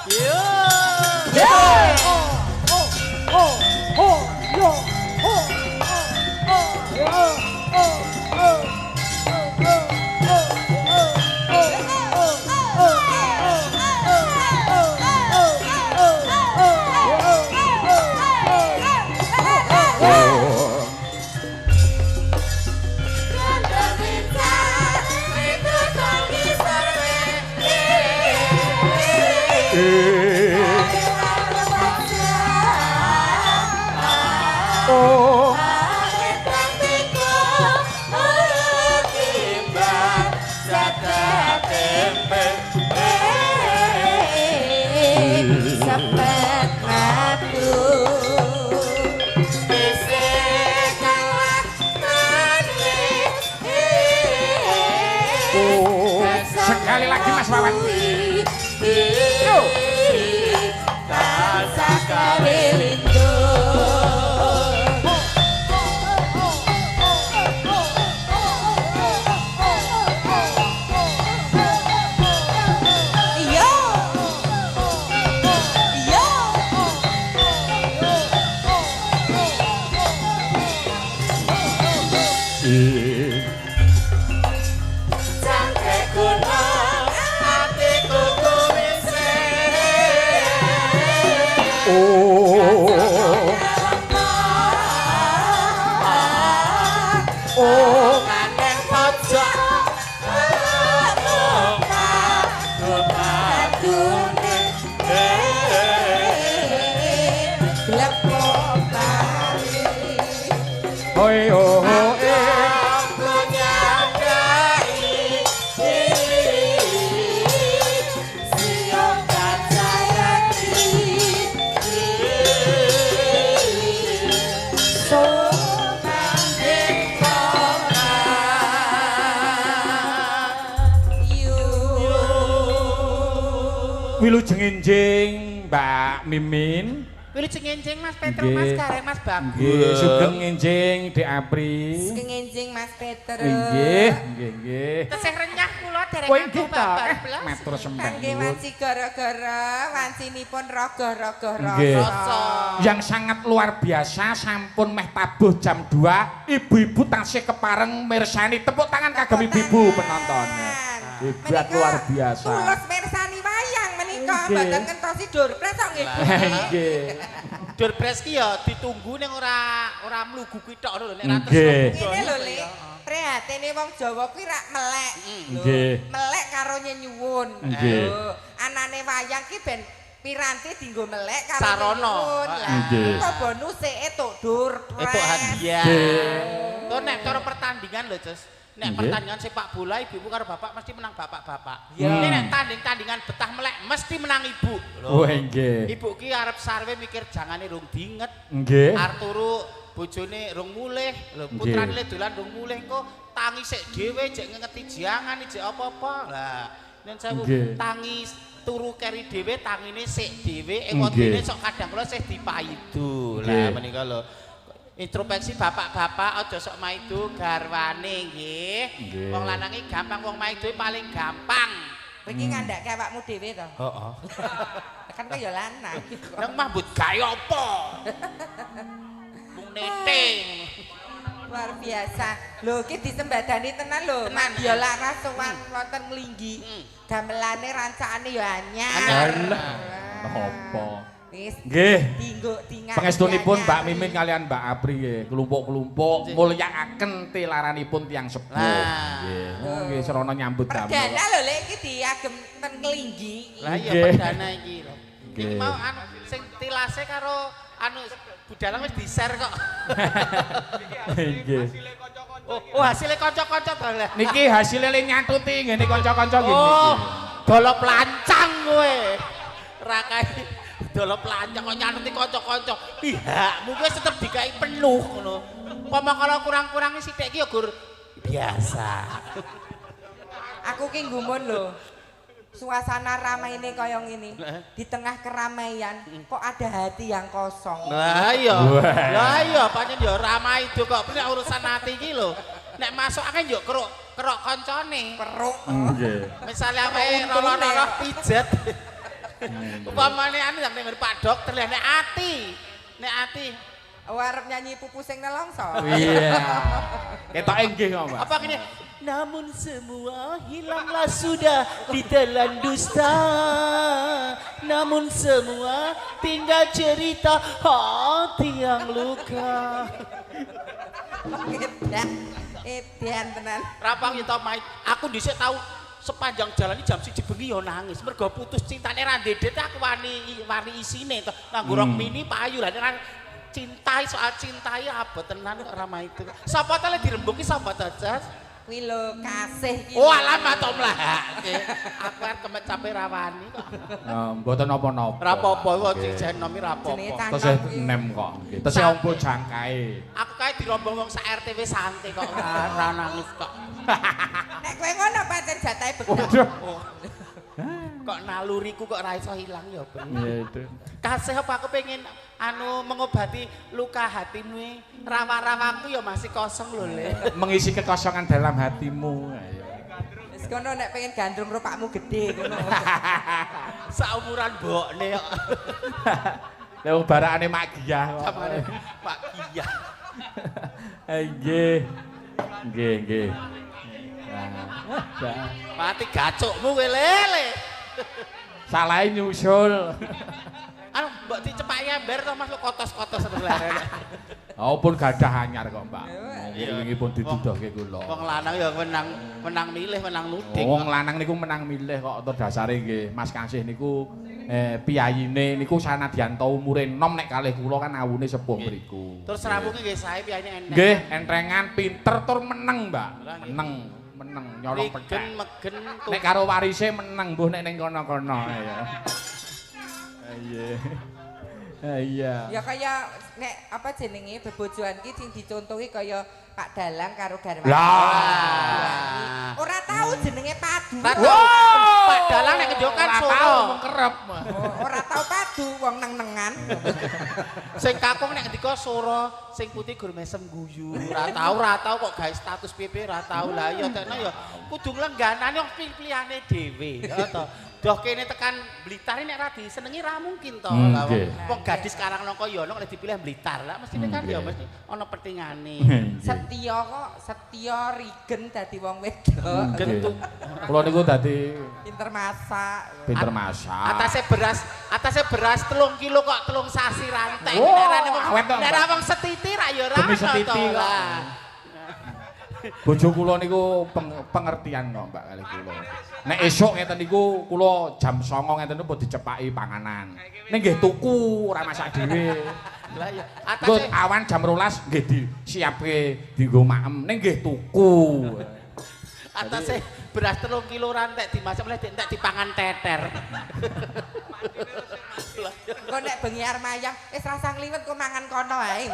Yo. Oh, oh, oh, yo, oh, oh, oh, oh, oh, oh, oh, oh, oh, oh, oh, oh, oh, oh, oh. Oh. Sepet matu Oh. Sekali lagi, Mas Wawan. Yo. Tansah gawe lindung. Yo. Yo. Cangke gunung atiku kuwise. Oh. Oh. Maneng pojok Batune Glepok pari. Hoi oh oh eh. Aku nyadai Siok kacayati Sopan Yu. Wilujeng enjing, Mbak Mimin. Wilujeng enjing, Mas Petro, Mas Gareng, Mas Bagus. Nggih, sugeng enjing, Dek Apri. Sugeng enjing, Mas Petro. Nggih, nggih, nggih. Tesih renyah kula dereng Kowe nganggo nggih ta? babar Eh, blas. Matur sembah Kangge nuwun. wanci gara-gara wancinipun rogoh-rogoh Nggih. rasa. Yang sangat luar biasa, sampun meh tabuh jam 2, ibu-ibu tasih kepareng mirsani. Tepuk tangan kagem ibu-ibu penonton. Hebat, Menika luar biasa. Tulus mirsani wayang menika, mboten ngentosi doorprize kok nggih, Bu. Nggih. Doorprize ki ya ditunggu ning ora ora mlugu kuwi tok lho, nek ra terus Ngene lho, Lik. Prihatine wong Jawa kuwi rak melek. Lho, melek karo nyenyuwun. Nggih. Lho, anane wayang ki ben piranti dienggo melek karo Sarana. nyenyuwun. Lah, engko bonuse entuk doorprize. Entuk hadiah. Nggih. Tuh nek cara pertandingan lho, Cus. Nek pertandingan sepak bola ibu-ibu karo bapak mesti menang bapak-bapak. Iya. Ini nek tanding-tandingan betah melek mesti menang ibu. Lho. Oh nggih. Ibu ki arep sarwe mikir jangane rung dinget. Nggih. Arep turu bojone rung mulih, lho putrane le dolan rung mulih, engko tangi sik dhewe jek ngengeti jangan jek apa-apa. Lah, yen sewu tangi turu keri dhewe, tangine sik dhewe, ewadene sok kadang kula sih dipaidu. Lah menika lho. Introspeksi bapak-bapak aja sok maido garwane nggih. Nggih. Wong lanang iki gampang, wong maido paling gampang. Kowe iki ngandhake awakmu dhewe to? Heeh. Kan kowe ya lanang. Nang mambut gawe apa? Mung nete. Luar biasa. Lho iki disembadani tenan lho. Tenan. Madya laras sowan wonten Nglinggi. Gamelane rancakane ya anyar. Alah, napa? Wis Nggih. dinggo dingan. Pangestunipun Mbak Mimin kalian Mbak Apri nggih, kelompok-kelompok mulyakaken telaranipun tiyang sepuh. Lah. Nggih. Oh nggih srana nyambut damel. Perdana lho, Lek, iki diagem ten Nglinggi. Lah iya perdana iki lho. Iki mau anu sing tilase karo anu budalang wis di-share kok. Nggih. Oh, hasilnya kanca-kanca to lah. Niki hasilnya le nyatuti ngene kanca-kanca nggih Oh, niki. dolop lancang kowe. Rakai dolop lancang kok nyatuti kanca-kanca. Pihakmu kuwi tetep dikai penuh ngono. Pomo kalau kurang-kurangi sithik iki ya gur biasa. Aku ki nggumun lho. Suasana ramaine kaya ngene. Di tengah keramaian kok ada hati yang kosong. Lah iya. Wah. Lah iya pancen ya ramai itu kok nek urusan ati iki lho. Nek masuk akeh yo keruk-keruk kancane. Peruk. Nggih. Misale awake Untune. rolo-rolo pijet. Upamane anu nek Pak Dokter nek ati. Nek ati oh arep nyanyi pupu sing nelongso. Iya. Ketoke nggih kok, Mbak. Apa ngene? Namun semua hilanglah sudah ditelan dusta. Namun semua tinggal cerita hati yang luka. Edan tenan. Rapang kita main. Aku dhisik tau sepanjang jalan ini jam 1 bengi yo nangis. Mergo putus cintane ra ndedet aku wani wani isine to. Nganggo rok mini payu lah nek cintai soal cintai abot tenan kok ramai itu. Sapa ta le dirembuki sapa ta, Jas? Kuwi lho kasih iki. Oh alah matok mlahake. Aku arep kemecape rawani kok. Mboten napa-napa. Ora apa-apa kok jek nomi ra apa-apa. Tesih nem kok nggih. Tesih ombo jangkae. Aku kae dirombong wong sak RT wis santai kok ora nangis kok. Nek kowe ngono pancen jatahe begal. Kok naluriku kok ora iso ilang ya, Ben. Iya itu. Kasih apa aku pengen anu mengobati luka hatimu. Rawa-rawaku ya masih kosong lho, Le. Mengisi kekosongan dalam hatimu. Ayo. Wis kono nek pengen gandrung rupakmu gede ngono. Saumuran mbokne kok. Lha wong barakane Mak Giyah kok. Samane Mak Giyah. Nggih. Nggih, nggih. Mati gacukmu kowe lele. Salahe nyusul. Anu mbok dicepaki ember to Mas kotos-kotos terus leren. Oh pun gadah anyar kok, Mbak. Wingi pun dituduhke kula. Wong lanang ya menang menang milih, menang nuding. Wong lanang niku menang milih kok to dasare nggih. Mas Kasih niku piyayine niku sanadyan ta umure 6 nek kalih kula kan awune sepuh mriku. Terus rawuhe nggih sae piyayine enteng. Nggih, entengan pinter tur meneng, Mbak. Meneng. Meneng nyolong pethek. Megen nek karo warise meneng mbuh nek ning kono-kono ya. Iya. Iya. Ya kaya nek apa jenenge bebojoan ki sing dicontohi kaya Pak Dalang karo garwane. Lah. Ora tau jenenge padu. Pak Dalang nek ngendikan ora tau mung kerep. Ora tau padu wong neng-nengan. Sing kakung nek ngendika sora, sing putih gur mesem guyu. Ora tau kok gawe status piye-piye ora tau. Lah iya tekno ya kudu nglengganane wong pilihane dhewe. Ya to. Doh kene tekan Blitar nek ra disenengi ra mungkin to. Lah wong gadis Karangnangka ya ono nek dipilih Blitar. Lah mestine kan ya mesti ana petingane. Setya kok, setya rigen dadi wong wedok. Gentuk. Kula niku dadi pinter masak. Pinter masak. Atase beras 3 kilo kok 3 sasi rantai. Nek ra wong setiti ra ya ora to lah. Bojo kula niku pengertian kok Mbak kalih kula. Nek esuk ngeten niku kula jam 09.00 ngeten niku dicepaki panganan. Ning nggih tuku ora masak dhewe. Lah iya, atase awan jam 12 nggih disiapke dienggo maem ning nggih tuku. Atase beras 3 kilo rantek dimasak oleh entek dipangan teter. Engko nek bengi arep mayang wis rasa ngliwet kok mangan kono ae.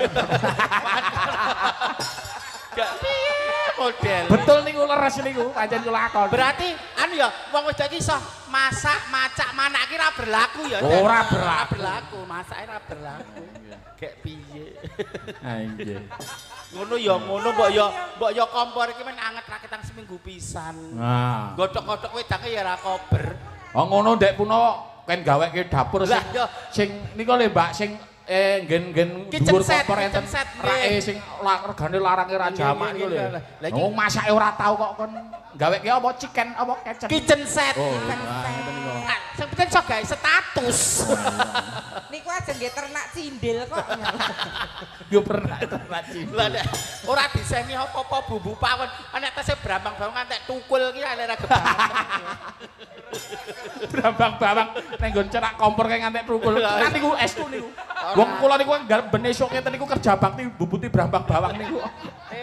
Gak piye model. Betul niku leres niku pancen kula akon. Berarti anu ya wong wedok iki iso masak, macak, manak ki ra berlaku ya. Ora berlaku, masake ra berlaku. Gek piye. Ha nggih. Ngono ya ngono mbok ya kompor iki men anget raketang seminggu pisan. Nah. Godhok-godhok wedange ya ra kober. Oh ngono ndek puno ken gaweke dapur sing niku lho Mbak sing nggen-nggen dhuwur kompor enten rake sing regane larange ra jamak niku lho. Wong masake ora tau kok kon gaweke apa chicken apa kitchen. Kitchen set. Oh, ngeten niku. Sing penting iso gawe status. Niku aja nggih ternak cindil kok. Yo pernah ternak cindil. Lah nek ora diseni apa-apa bumbu pawon, nek tese brambang bawang ngantek tukul ki ora gebang. Brambang bawang ning nggon cerak kompor kae ngantek tukul. Kan niku estu niku. Wong kula niku nggarep ben esuk ngeten niku kerja bakti bubuti brambang bawang niku.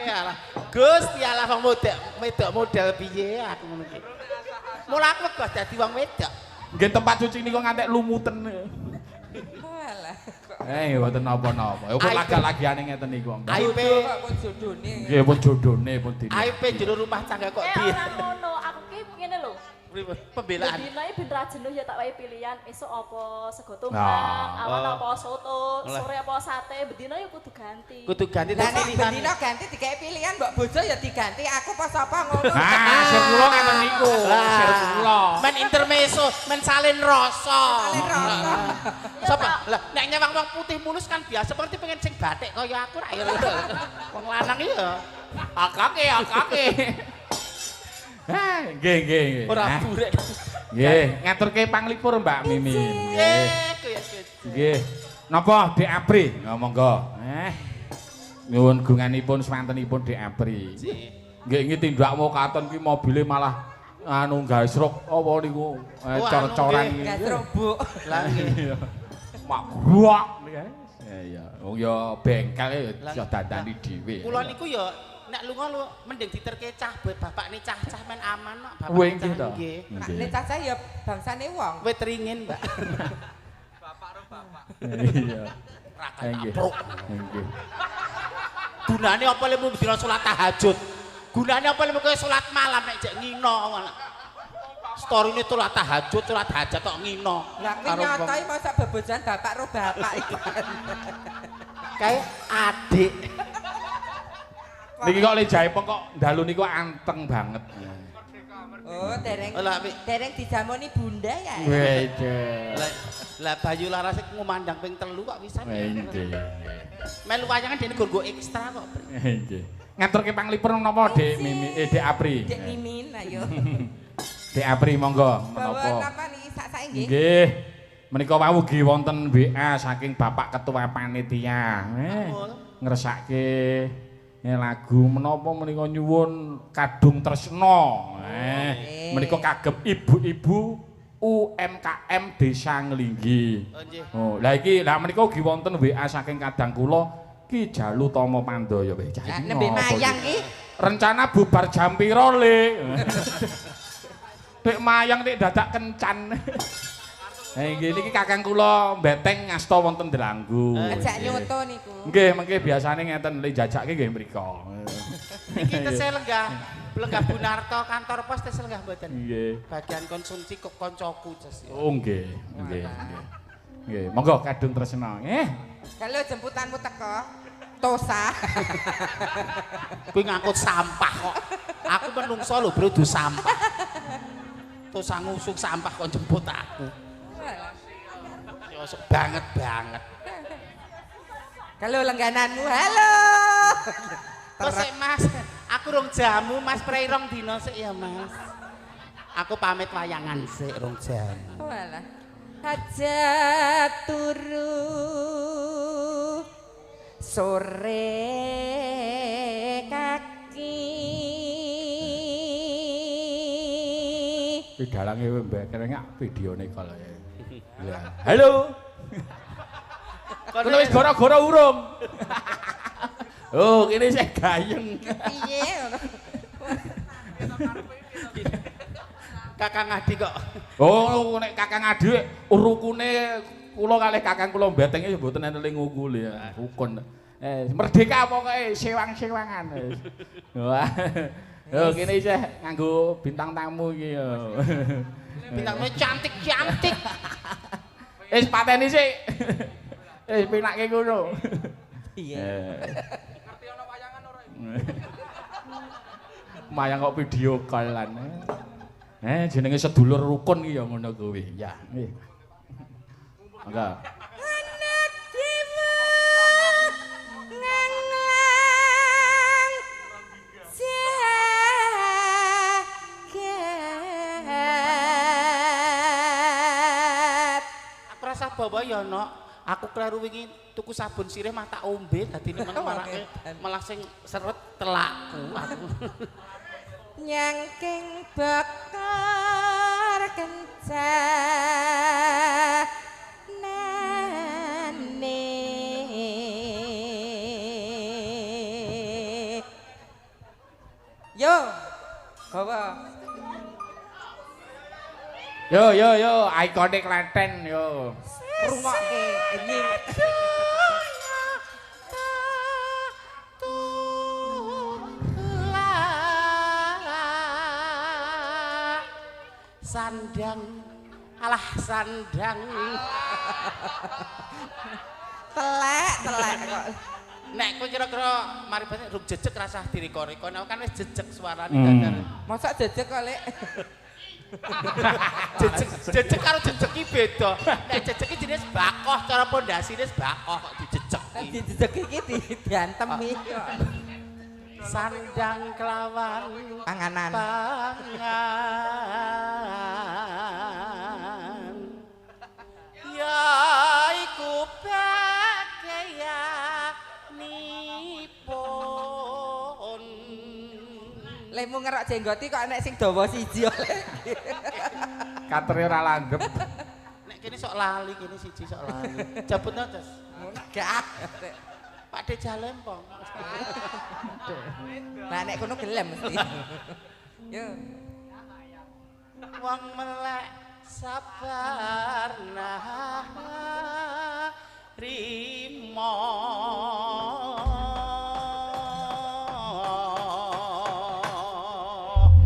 Alah. Gusti Allah wong wedok model piye aku ngono iki. Mula aku wegah dadi wong wedok. Nggih tempat cuci niku ngantek lumuten. Walah. Mboten napa-napa. Ya pun laga-lagiane ngeten niku. Aipe kok pun jodone. Nggih pun jodone pun dine. Aipe jero rumah tangga kok di. Ora ngono, aku ki ngene lho. Pripun? Pembelaan. Dina iki ben ra jenuh ya tak wae pilihan esuk apa sego tumpang, awan apa soto, sore apa sate, bedina ya kudu ganti. Kudu ganti Lah nek bedina ganti dikek pilihan mbok bojo ya diganti aku pas apa ngono. Ah, sir kula ngeten niku. Sir kula. Men intermezzo, men salin rasa. Salin rasa. Sapa? Lah nek nyawang wong putih mulus kan biasa berarti pengen sing batik kaya aku ra ya. Wong lanang ya. Akake, akake. Hah, nggih nggih nggih. Ora burek. Nggih, ngaturke panglipur Mbak Mimin. Nggih, nggih. Napa Dik Apri? Monggo. Nyuwun gunganipun swantenipun Dik Apri. Nggih iki tindakmu katon ki mobile malah anu gasruk apa niku cor-coran iki. Gasruk, Bu. Lah nggih. Mak gruak niki. Ya wong ya bengkel ya dandani dhewe. Kula niku ya nek lunga lu mending diterke cah bapakne cah-cah men aman kok bapak nggih. Nek cah-cah ya bangsane wong. Wit ringin, Mbak. Bapak ro bapak. Iya. Nggih. Nggih. Gunane apa lemu dina salat tahajud? Gunane apa lemu kowe salat malam nek jek ngino ngono. Storine salat tahajud, salat hajat kok ngino. Lah kuwi nyoto iki mosok bebojoan bapak ro bapak iki. Kae adik. Niki kok le Jaipong kok dalu niku anteng banget. Oh, dereng. Dereng dijamoni bunda ya. Wede. Lah Bayu Laras ngumandang ping 3 kok wisan. Nggih. Melu wayangan dene nggo ekstra kok. Nggih. Ngaturke panglipur menapa Dik Mimi Dik Apri? Dik Mimin ayo. Dik Apri monggo menapa? Napa niki sak-sake nggih? Nggih. Menika wau ugi wonten WA saking Bapak Ketua Panitia. Ngersake lagu menapa menika nyuwun Kadung Tresna. Menika kagem ibu-ibu UMKM Desa Nglinggi. Oh, lha iki lha menika ugi wonten WA saking kadang kula Ki Jalu Tama Pandaya. Cah nembe mayang iki. Rencana bubar jam pira, Le? Dik mayang dik dadak kencan. Nggih niki kakang kula mbeteng ngasta wonten Delanggu. Ngejak nyoto niku. Nggih, mengke biasane ngeten le jajake nggih mriko. Niki tesih lenggah, lenggah Bunarto kantor pos tesih lenggah mboten. Nggih. Bagian konsumsi kok koncoku ces. Oh nggih, nggih, nggih. Nggih, monggo Kadung Tresna. Kalau jemputanmu teko Tosa. Kuwi ngangkut sampah kok. Aku menungso lho, Bro, du sampah. Tosa ngusung sampah kok jemput aku. Ya sok banget banget. Kalau lenggananmu, halo. Terus sik Mas, aku rong jamu, Mas prei rong dina sik ya Mas. Aku pamit wayangan sik rong jam. Walah. Hajat turu sore kaki. Dalange mbek videone kala ya. Halo. Kono wis goro-goro urung. Oh, kene isih gayeng. Piye ngono? Kakang Adi kok. Oh, nek Kakang Adi rukune kula kalih kakang kula mbetenge mboten enten ing ngukul ya. Rukun. Merdeka pokoke sewang-sewangan. Wah. Yo kene isih nganggo bintang tamu iki yo. Bintang tamu cantik-cantik. Wis pateni sik. Wis pinake ngono. Iya. Ngerti ana wayangan ora iki? Mayang kok video callan. Jenenge sedulur rukun iki ya ngono kuwi. Ya, nggih. Monggo. Anak dewa nganglang jagat. Aku rasa bawa ya, Nok. Aku kleru wingi tuku sabun sirih mah tak ombe dadine malah malah sing seret telakku aku. Nyangking bakar kencanane. Yo, bawa. Yo yo yo, ikonik Klaten yo. Rungokke iki. Sandang alah sandang. Telek, telek kok. Nek kowe kira-kira mari bane rung jejeg rasah direka-reka, nek kan wis jejeg suarane dadar. Mosok jejeg kok, Lek? Jejeg jejeg karo jejeg ki beda. Nek jejeg ki jenis bakoh, cara pondasine bakoh kok dijejeg. Dijejeg iki diantemi kok. Sandang kelawan panganan. Pangan. Ya iku bageyanipun. Lemu ngerok jenggoti kok enek sing dawa siji oleh. Katere ora langgep. Nek kene sok lali, kene siji sok lali. Jabutno, Des. Gak. Pak De Jalempong. Lah nek kono gelem mesti. Yo. Wong melek sabar nah rimo.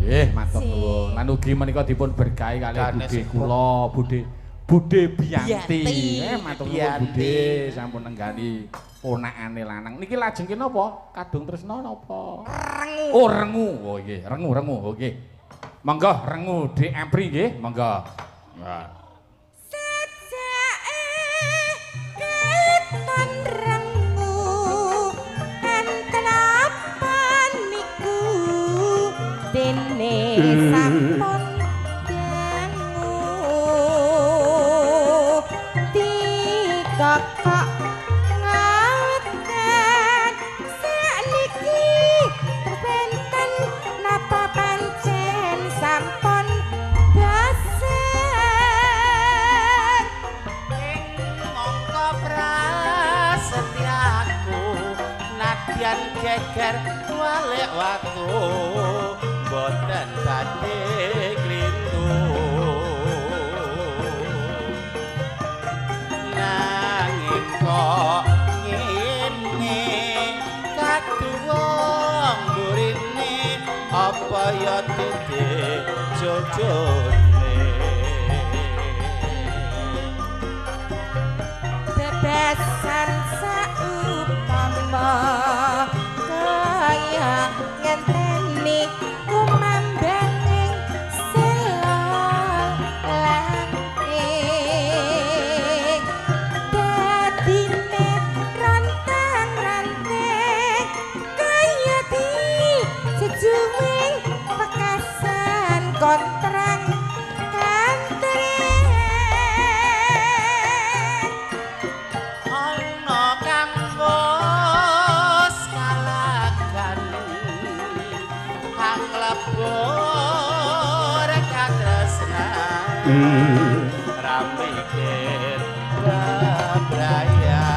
Nggih, matur nuwun. Lan ugi menika dipun berkahi kalih budhe kula, Budhe Bianti. Matur nuwun Budhe sampun nenggani ponakane lanang. Niki lajeng ki napa? Kadung tresna napa? Rengu. Oh, rengu. Oh nggih, rengu-rengu. Oke. Monggo rengu Dik Apri nggih, monggo. Nah. Sejake keton rengu enten apa niku dene sampun dangu dikokok ngaten sakniki benten napa pancen sampun bosen ing mongko prasetyaku nadyan geger walik watu boten badhe klintu nanging kok ngene katuwung mburine apa ya titik jojone bebesan saupama kaya ngenteni kumandanging sela langking dadine rantang-ranting kaya dijejuwing pekasan kontrang kantring ana kang wis kalagan kang lebur katresnan ra mikir bebrayan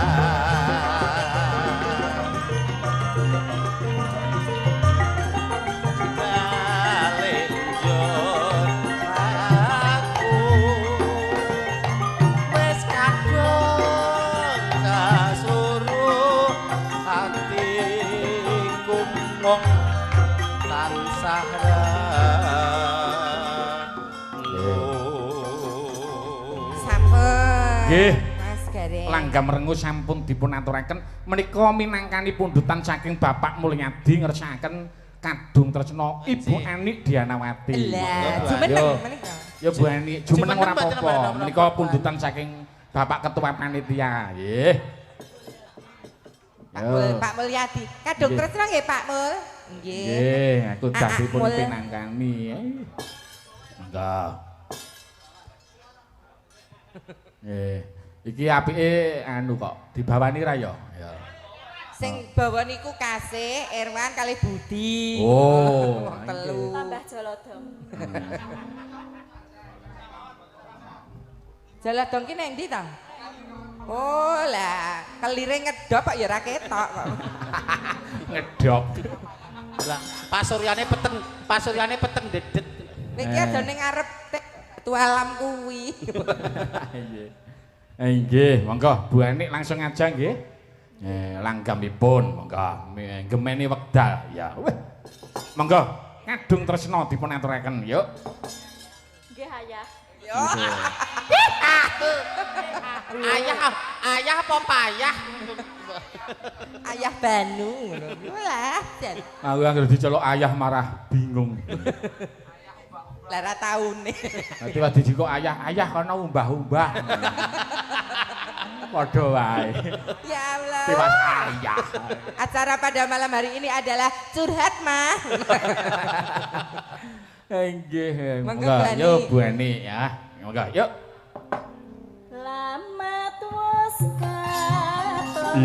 balik njur aku wis kadung kasuruh atiku mung tansah rengu. Sampun. Nggih. Mas Gareng. Langgam rengu sampun dipun aturaken menika minangkani pundhutan saking Bapak Mulyadi ngersakaken Kadung Tresna Ibu Anik Dianawati. Lah, Yo. jumeneng menika. Ya Bu Anik, jumeneng ora Jumeneng mboten apa-apa. napa-napa. Menika pundhutan saking Bapak Ketua Panitia. Nggih. Pak Mul, Pak Mulyadi. Kadung Nggih. tresna nggih Pak Mul. Nggih. Nggih, aku Ah, dah dipun Mul. pinangkani. Monggo. Nggih. Iki apike anu kok dibawani ra ya? Ya. Sing bawa niku Kasih, Erwan kali Budi. Oh, Wong telu. Tambah jolodong. Jolodong ki nang ndi ta? Oh lah, kelire ngedop kok ya ora ketok kok. Ngedop. Lah, pasuryane peteng dedet. Niki aja ning ngarep tu alam kuwi. Nggih. Nggih, monggo Bu Anik langsung aja nggih. Langgamipun monggo gemeni wekdal ya. Weh. Monggo Kadung Tresna dipun aturaken yuk. Nggih ayo. Ayah, ayah apa payah? Ayah Banu ngono. Lah, jan. Aku anggere diceluk ayah marah bingung. Lah ra taune. Nanti wah dijikok ayah, ayah kono umbah-umbah. Padha wae. Ya Allah. Tiwas ayah. Acara pada malam hari ini adalah curhat, Mah. Nggih, Monggo, monggo. Bu Ani. Yo Bu Ani ya. Monggo, yuk. Lamat wis katon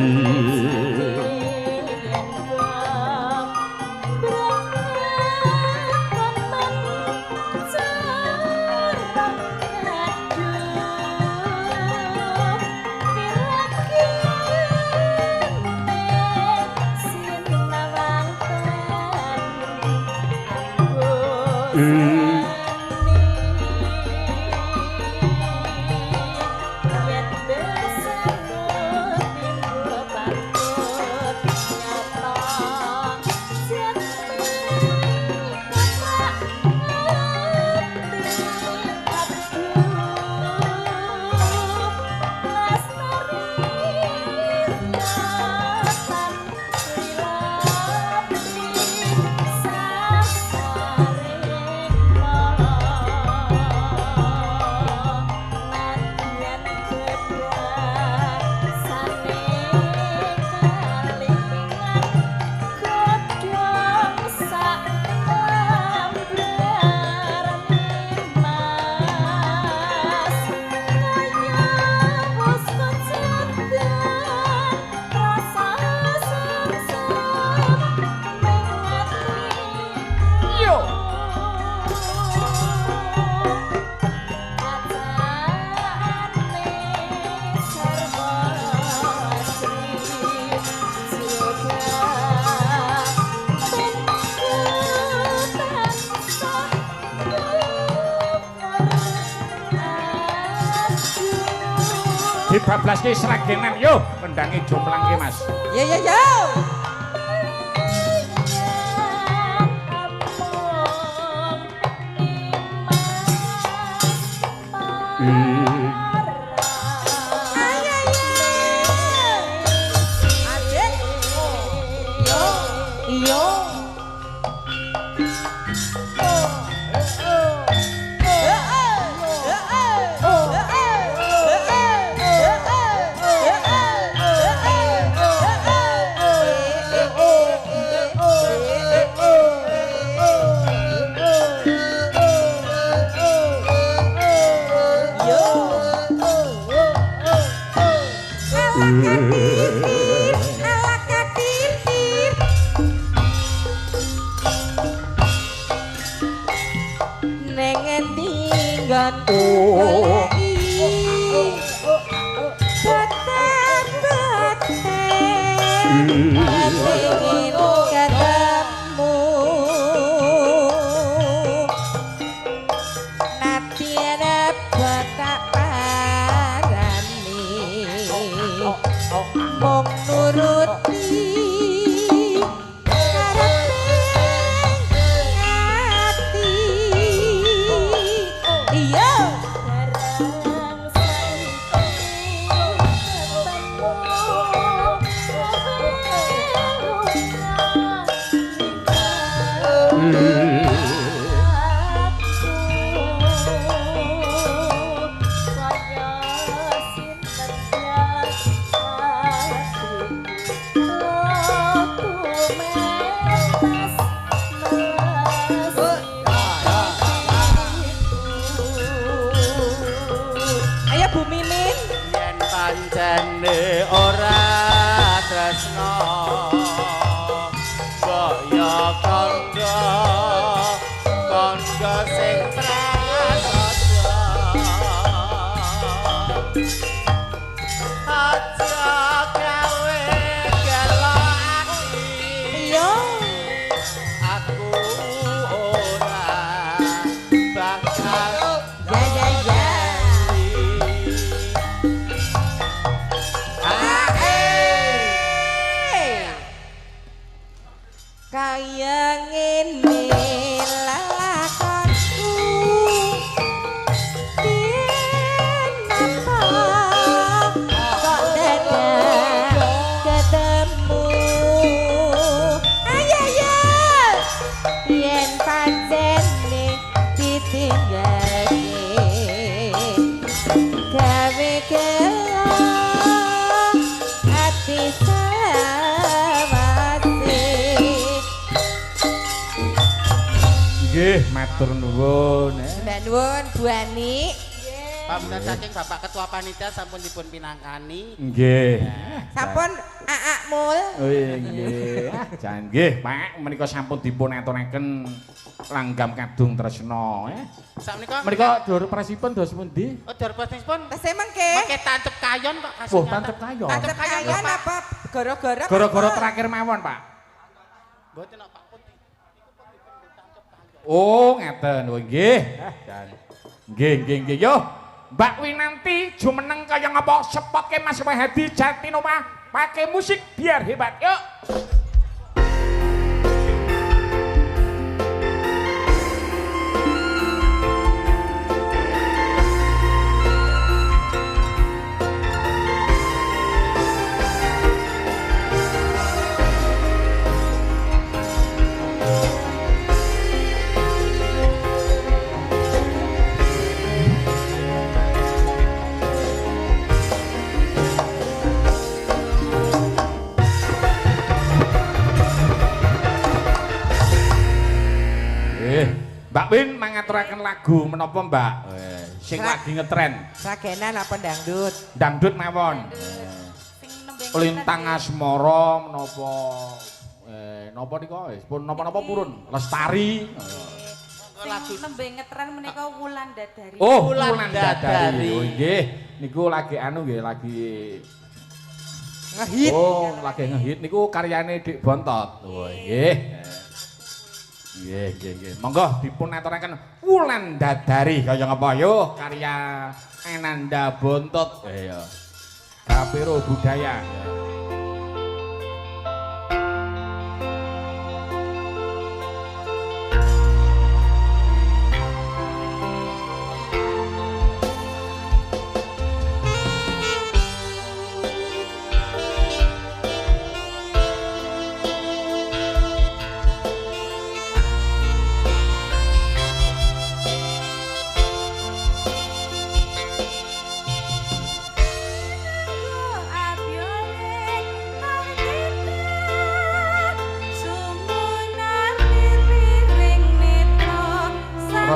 Dibablaske sragenan yo, kendange jomplangke Mas. Yo yo yo. Ayo ayo. Adek. Yo yo. Ala katir-tir. Neng endi nggonku goleki Baten-baten pengin ketemu Nadyan tak parani mung nuruti karepe ati. Iya. Ayo Bu Mimin. Yen pancene ora tresna kaya kandha kandha sing prasaja aja gawe gelo ati. Iya. Aku ora bakal Ya ya ya. Matur nuwun. Mbak nuwun Bu Ani. Pamundutan saking Bapak Ketua Panitia sampun dipun pinangkani. Nggih. Sampun Aak Mul. Oh nggih. Jan nggih, Pak, menika sampun dipun aturaken langgam kadung tresna. Sakmenika menika dor presipun dos pundi? Oh, dor presipun tesih mengke. Mengke tancep kayon kok kasih. Oh, tancep kayon. Tancep kayon apa goro-goro? Goro-goro terakhir mawon, Pak. Mboten kok Pak. Oh, ngeten. Oh nggih. Jan. Nggih, nggih, nggih. Yo. Mbak Winanti jumeneng kaya ngapa sepotke Mas Wahadi Jatinoma pakai musik biar hebat. Yuk. Mbak Win mangaturaken lagu menapa Mbak? Sing lagi ngetren. Sragenan apa dangdut? Dangdut mawon. Sing nembe Lintang Asmara menapa napa nika wis pun napa-napa purun. Lestari. Sing nembe ngetren menika Wulan Dadari. Oh, Wulan Dadari. Oh nggih, niku lagi anu nggih, lagi ngehit. Oh, lagi ngehit niku karyane Dik Bontot. Oh nggih. Nggih, nggih, nggih. Monggo dipun aturaken Wulan Dadari kaya ngapa yo karya Ananda Bontot. Iya. Kapiro budaya.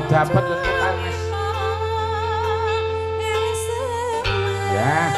Dapat lentutan Mas. Ya.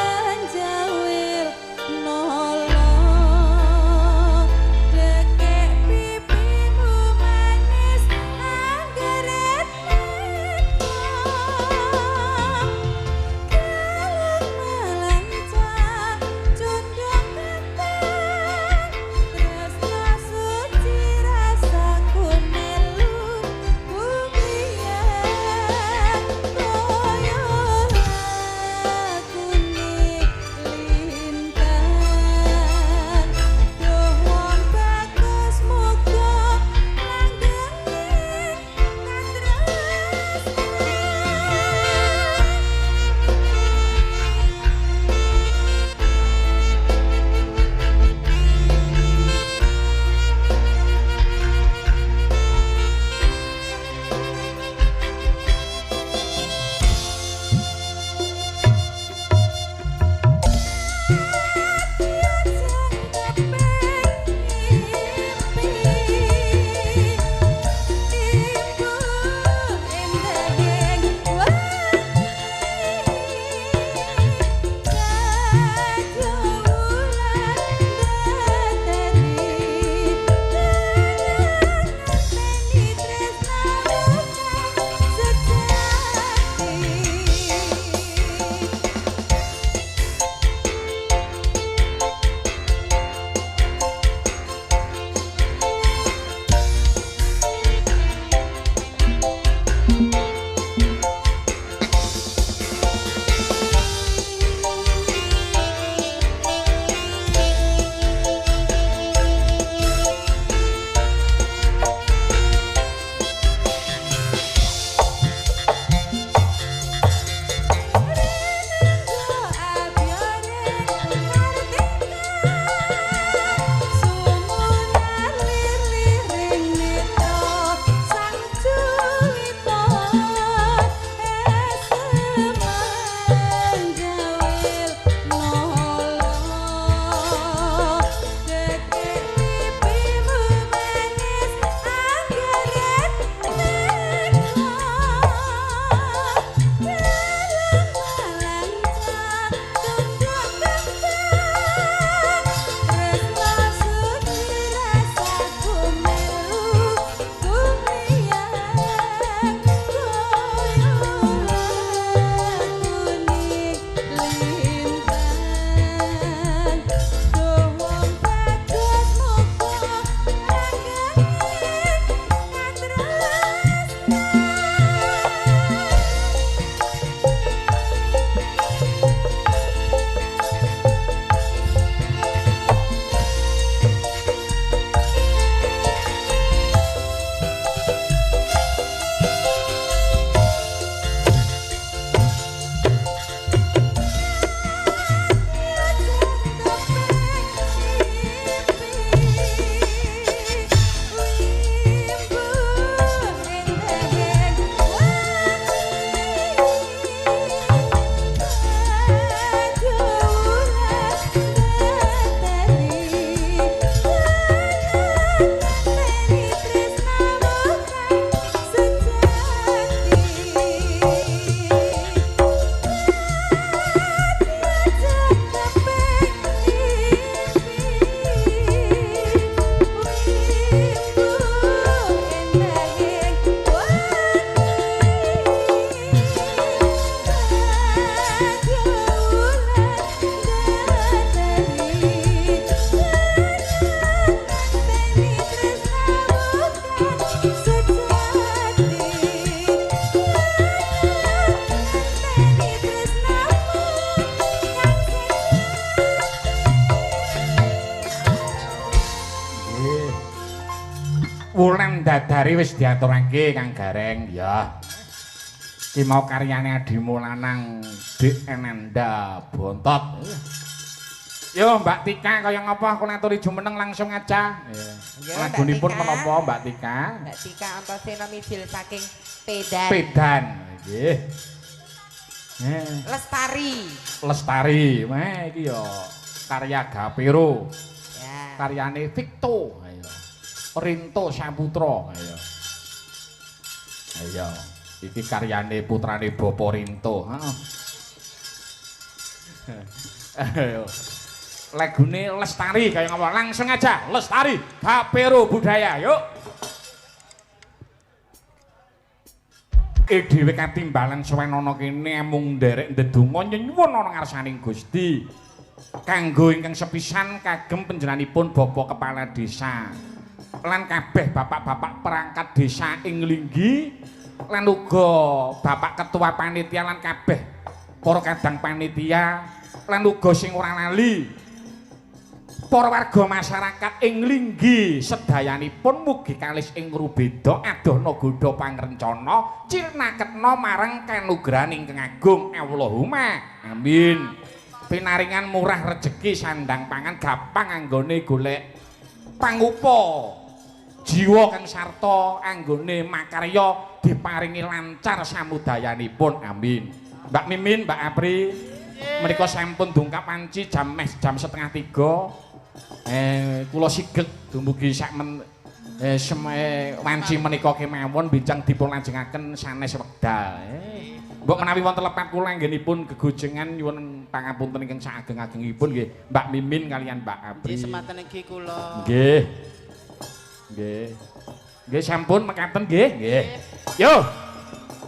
Andadari wis diaturake Kang Gareng ya. Ki mau karyane adimu lanang Dik Enanda Bontot. Yo Mbak Tika kaya ngapa aku naturi jumeneng langsung aja. Iya. Lagunipun menapa Mbak Tika? Mbak Tika Antasena mijil saking Pedan. Pedan nggih. Lestari. Lestari. Wah iki ya karya Gapero. Ya. Karyane Victo. Ayo. Rinto Saputra. Ayo. Ayo. Iki karyane putrane Bapak Rinto. Heeh. Ayo. Lagune Lestari kaya ngapa? Langsung aja Lestari Gapero Budaya. Yuk. Dhewe katimbalan suwen ana kene mung nderek ndedonga nyuwun ana ngarsaning Gusti. Kanggo ingkang sepisan kagem panjenenganipun Bapak Kepala Desa lan kabeh bapak-bapak perangkat desa ing Linggi lan uga Bapak Ketua Panitia lan kabeh para kadang panitia lan uga sing ora lali para warga masyarakat ing Linggi sedayanipun mugi kalis ing rubeda adohna godha pangrencana cinaketna marang kanugrahan ingkang agung. Allahumma amin. Pinaringan murah rejeki sandang pangan gampang anggone golek pangupa jiwa kang sarta anggone makarya diparingi lancar samudayanipun. Amin. Mbak Mimin, Mbak Apri, menika sampun dungkap panci jam meh jam 2:30. Kula sigeg dumugi sak men wanci menika kemawon bincang dipun lajengaken sanes wekdal. Mbok menawi wonten lepat kula anggenipun gegojengan nyuwun pangapunten ingkang saageng-agengipun nggih Mbak Mimin kalian Mbak Apri. Nggih semanten iki kula. Nggih. Nggih. Nggih sampun mekaten nggih. Nggih. Yo.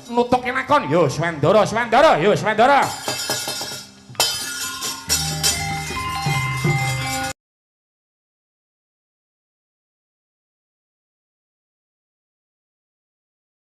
Nutuke lakon yo Swandara, Swandara, yo Swandara.